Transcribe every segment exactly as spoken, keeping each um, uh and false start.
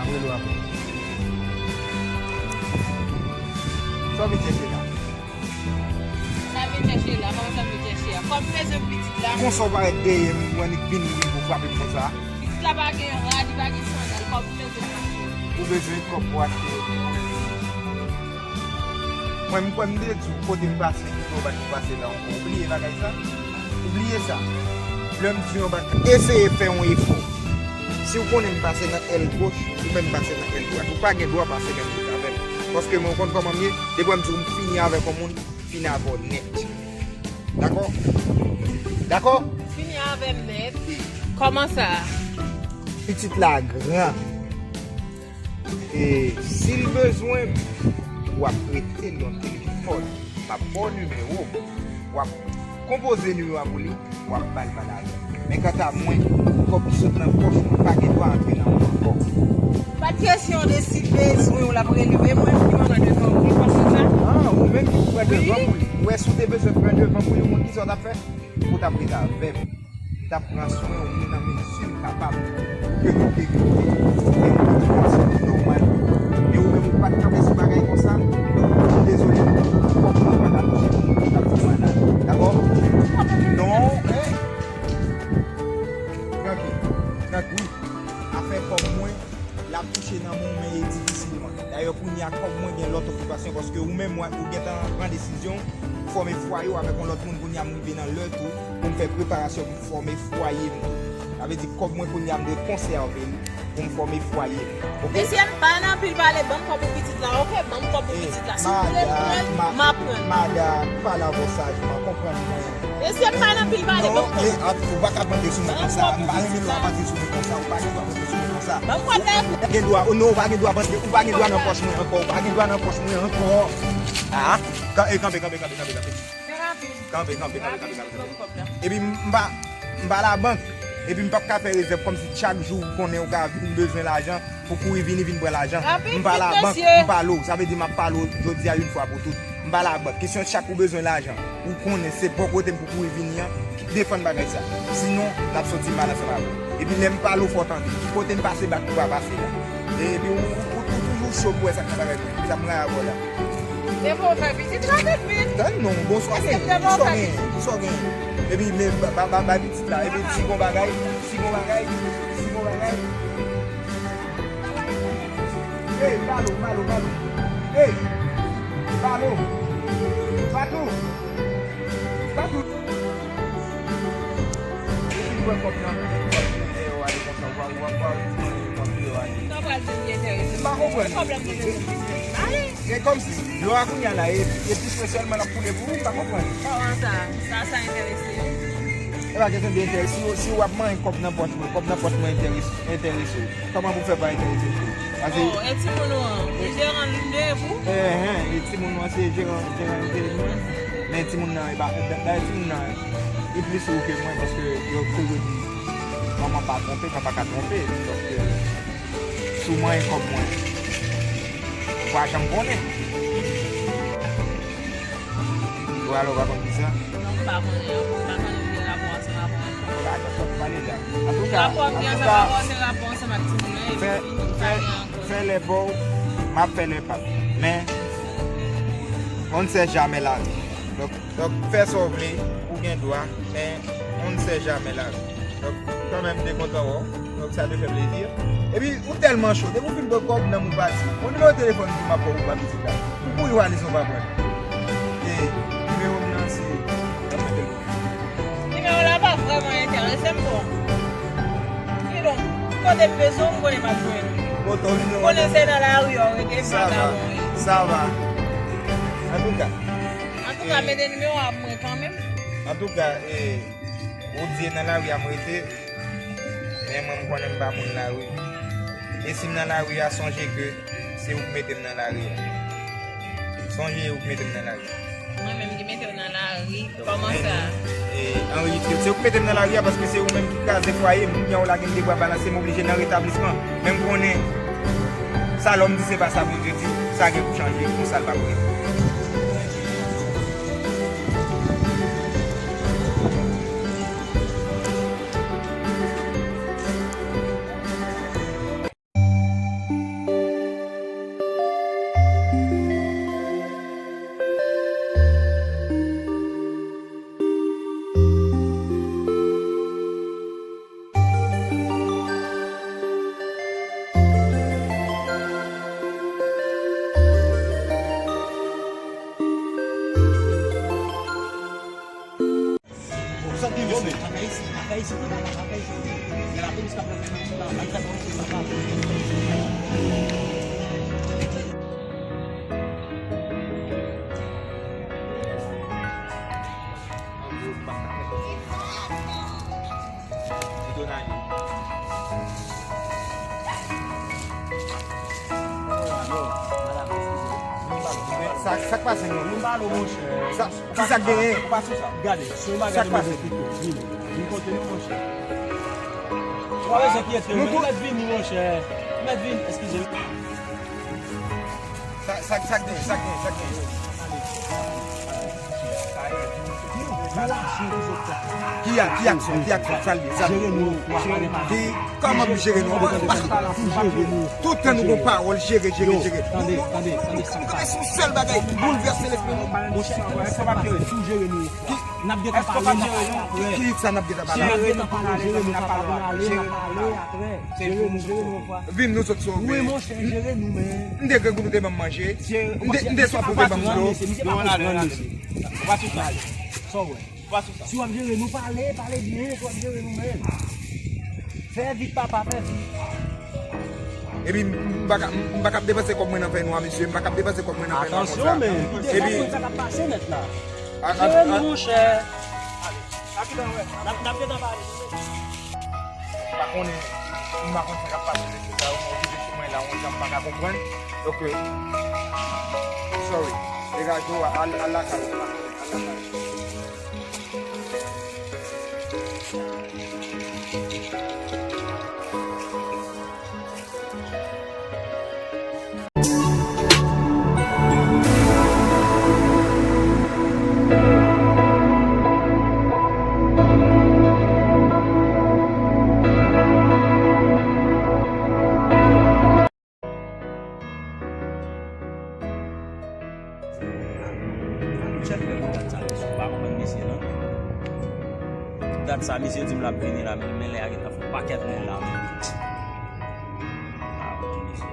Sa w vin chèche la? Sa m vin chèche la, kòman sa m vin chèche a? Kòb bezwen pitit la. Konsa w parèt dèyè m, ou annik vin pou frape m konsa? Pitit la pa gen rad, li pa gen sandal, kòb bezwen mache. Ou bezwen kòb pou achte. Mwen, m kwè m te di w kote m pase, ki nan w pa t pase la ankò. Ou bliye bagay sa? Ou bliye sa? Lè m di w anba, eseye fè yon efò. Si w konnen m pase nan èl goch, ou menm pase nan èl dwat. Ou pa gen dwa pase menm wout avè m. Paske mwen, ou konn kòman m ye, depi w wè m di w m fini avèk yon moun, fini avè w nèt. Dakò? Dakò? Fini avè m nèt. Kòman sa? Pitit la gran. E si l bezwen m, w ap rete l yon telefòn. M ap ba w nimewo m. W ap konpoze nimewo a pou li, w ap ba l pale avè m. Men kanta mwen, kòb ki sot nan pòch mwen pa gen dwa antre nan men w ankò. Pa t kesyon de si l bezwen w l ap rele w, e mwen ki pran devan pou li, konsa sa? Ah, ou menm ki pran devan pou li. Ou wè si w te bezwen pran devan pou yon moun, kisa w t ap fè? Ou t ap rete avè m. M t ap pran swen w nan mezi m kapab pou ke nou te rive gen yon edikasyon ki nòmal. E ou menm ou pa t kanpe sou bagay konsa, donk, m dezole, kòb mwen pa ka touche pou moun ki t ap fè malad. Dakò? Non, eh! Tranke, tranke, wi. Afè kòb mwen, l ap touche nan men w, men e difisilman. Dayè, kounye a, kòm mwen gen lòt okipasyon, paske ou menm, ou gentan pran desizyon, fòme fwaye w avèk yon lòt moun, kounye a, m rive nan lè tou, pou m fè preparasyon pou m fòme fwaye m tou. Sa vle di, kòb mwen, kounye a, m dwe konsève l pou m fòme fwaye m. Oke? Mesye, m pa nan pil pale, ban m kòb pou pitit la, oke? Ban m kòb pou pitit la. Si w vle pran l, m a pran l. Madanm, pale avè w sajman, konprann mwen. Mesye, m pa nan pil pale, ban m kòb. Non, e, a, ou pa ka pante sou mwen konsa. M pa renmen lè w ap pante sou mwen konsa. Ou pa gen dwa pante sou mwen konsa. Ban m kòb la. Ou gen dwa, non, ou pa gen dwa pante, ou pa gen dwa nan pòch mwen ankò, ou pa gen dwa nan pòch mwen ankò. Ah, kan-, e, kanpe, kanpe, kanpe, kanpe, kanpe. Fè rapid. Kanpe, kanpe, kanpe, kanpe, kanpe, kanpe. Ban m kòb la. Epi m pa, m pa labank. Epi m p ap ka fè rezèv kòmsi chak jou ou konnen ou ka vin bezwen lajan. Pou kouri vini vin pran lajan. M pa labank, m pale w. Sa vle di m ap pale w jodi a yon fwa pou tout. M pa labank. Kesyon chak ou bezwen lajan, ou konnen se bò kote m pou kouri vini an, defann bagay sa. Sinon, n ap soti mal ansanm avè w. Epi lè m pale w fò w tande. Ki kote m pase bak ou pa pase la. Epi ou, ou, ou, ou toujou cho pou wè sa k nan bagay mwen. Sa m rayi avè w la. Devan w fè pitit rapid vit. Tann non, bon, sa w genyen, sa w genyen, sa w genyen. Epi, men, ba, ba, ba, ba pitit la. Epi, si gon bagay, si gon bagay, si gon bagay. Ey, balo, balo, balo. Ey, balo. Patou. Patou. Epi, mwen kòb nan, mwen kòb nan, e, w ale konsa, w a, w a, w a, w a, w a, w a, w a. Sa pral di m enterese. M pa konprann. Pwoblèm mwen gen. Ale. E kòmsi, lò a kounye a la, e, e plis mwen sèlman l ap koule pou ou, m pa konprann. Kòman sa? Sa, sa enterese. E pa kesyon de enterese. Si w, si w ap manyen kòb nan pòch mwen, kòb nan pòch mwen enterese, enterese w. Kòman pou w fè pa enterese w? Paske... Oh, e timoun ou an? E jeran l de pou? Enhen, e timoun ou an se jeran, jeran l de mwen. Men timoun nan, e pa, dayè timoun nan, li plis ou ke mwen, paske yo toujou di, manman pa twonpe, papa ka twonpe. Donk, si w manyen kòb mwen, ou pa janm konnen. Ou alò pa konn kisa? Non, m pa konnen ankò. M pa konnen m gen rapò ansanm avè w ankò. Pa gen fòk pale la. Antouka, rapò m gen ansanm avè w se rapò ansanm ak timoun nan, epi fini, m pa gen ankò. Fè lè pa w, m ap fè lè pa m. Men, on ne sait jamais la vie. Donk, donk, fè sa w vle, ou gen dwa, men on ne sait jamais la vie. Donk, kanmenm, m te kontan wè w. Donk, sa te fè plezi. Epi, ou tèlman cho. Depi w fin pran kòb nan men w pati. Yon nimewo telefòn tou m ap ba w pou pitit la. Ou kouri w ale san w pa pran. E, nimewo m nan se, n ap mete l. Nimewo la pa vrèman enterese m, bon. Kidonk, kote m bezwen w, m konnen m ap jwenn ou. Bon, ton nimewo. M konnen se nan lari a w rete, m pa ka bon. Sa va. Antouka. Antouka, mete nimewo a pou mwen kanmenm. Antouka, e, ou di e nan lari a m rete. Men mwen, m konnen m pa moun lari. E si m nan lari a, sonje ke se ou k mete m nan lari a. Sonje e ou k mete m nan lari a. Mwen menm ki mete w nan lari? Kòman sa? E, an reyalite, se ou k mete m nan lari a paske se ou menm ki kraze fwaye m. Kounye a ou lage m de bra balanse, m oblije nan retablisman. Men m konnen sa lòm di se pa sa Bondye di, sa gen pou chanje, konsa l p ap rete. Sa, sa k pase menm? Sa, ki sa k genyen? Gade, se yon bagay de move pito. Vin, vin kote nou, monchè. Ou pa bezwen enkyete w, men ou mèt vini, monchè. Ou mèt vini, eskize m. Sa, sa, sa k genyen? Sa k genyen? Sa k genyen? Ki a-, ki aksyon? Ki aksyon? Sa l ye? Sa l ye? Ki, kòman pou jere nou? Tout tan nou gon pawòl, jere, jere, jere. Nou, nou, nou, nou, nou, nou, nou, se yon sèl bagay ki boulvèse lespri nou. Ki, n ap gentan pale, n ap pale apre. Ki sa n ap gentan pale? Jere nou pou n ale, n ap pale, n ap pale apre. Jere nou, jere nou, pwa. Vin nou sot sove. Wi, monchè, jere nou, men. M te grangou, nou te ban m manje. M te, m te swaf, nou te ban m dlo. Ou pa sou sa. Sa w wè? Si w ap jere nou, pale, pale byen, si w ap jere nou, men. Fè vit, papa, fè vit. Epi m, m pa ka, m, m pa ka ap depanse kòb mwen nan fè nwa, mesye. M pa ka ap depanse kòb mwen nan fè nwa konsa. Atansyon, men. Epi sa k ap pase nèt la. Jere nou, monchè. N ap, n ap gentan pale. M pa konnen, m pa konn sa k ap pase mesye sa yo, mwen rive sou mwen la, yon jan m pa ka konprann. Donk, euh, sorry. Degaje w, al, al lakay ou, al lakay ou. Chèf, lè m dat sa, mesye, m pa konprann mesye lan. Dat sa, mesye di m l ap vini la, men, men lè a gentan fè yon pakèt moun la, men. Ah, ok, mesye.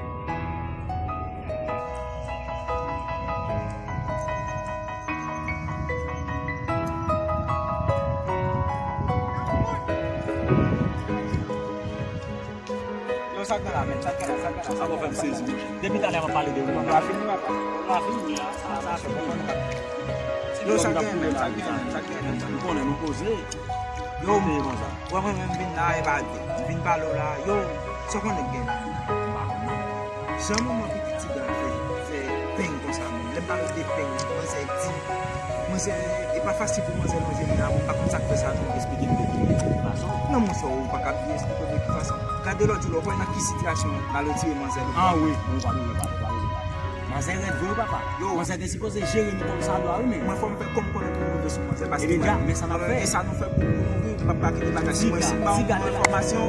Yo, sa k gen la, men? Sa k gen la, sa k gen la? Sa bon, fè m sezi, monchè. Depi talè m ap pale de ou. Kontra fini, papa. Kontra fini, la. Sa, sa fini. Yo, sa k gen, men? Sa k gen, men? Sa k gen, men? Ou konnen nou poze. Yo, m, wè mwen menm vin la, e pa vin pale w la. Yo, sa w konnen k gen la? Jan manman pitit Tiga fè, fè peny konsa menm. Lè m pale w de peny, manzè di, manzè, e pa fasil pou manzè lonje men a mwen, m pa konn sa k fè sa non. Eksplike m de ki fason. Non, monchè, ou pa ka byen eksplike w de ki fason. Gade lòt jou la, ou wè nan ki sitiyasyon Lalo tire manzè la. Ah wi, ou pa bezwen pale, ou pa bezwen pale. Manzè rèd vre wi, papa. Yo. Manzè te sipoze jere nou kòm sa dwa wi, men. Mwen fò m fè kòm konnen pou m rive sou manzè, paske ebyen, men sa n ap fè. E sa nou fè pou nou wi, m p ap ka kite bagay. Si mwen, si m ba w yon enfòmasyon,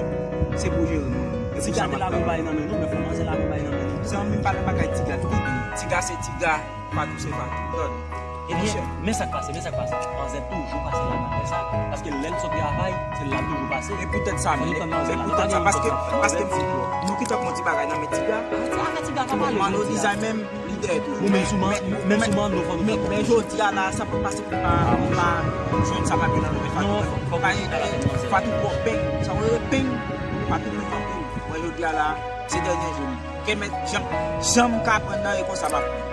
se pou jere nou. Tiga te lage yon bagay nan men nou, men fò manzè lage yon bagay nan men nou. Zanmi m, pa nan bagay Tiga, Tiga se Tiga, Fatou se Fatou. Ebyen, men sa k pase, men sa k pase. Manzè toujou pase la nan sa. Paske lè l sot travay, se la l toujou pase. E poutèt sa menm, e poutèt sa, paske, paske nou ki t ap yon ti bagay nan men Tiga. Mano Dizay menm, li dèyè toujou. Ou menm sou man, menm sou man, nou fò nou fè. Men jodi a la, sa pa pase pou pa, pou pa jwenn sa pa gen nan men Fatou. Fatou twò peny, sa w rele peny, Fatou peny anpil. Mwen jodi a la, se dènye jou m. Ke mèt jan, jan m ka pran nan e konsa m ap pran.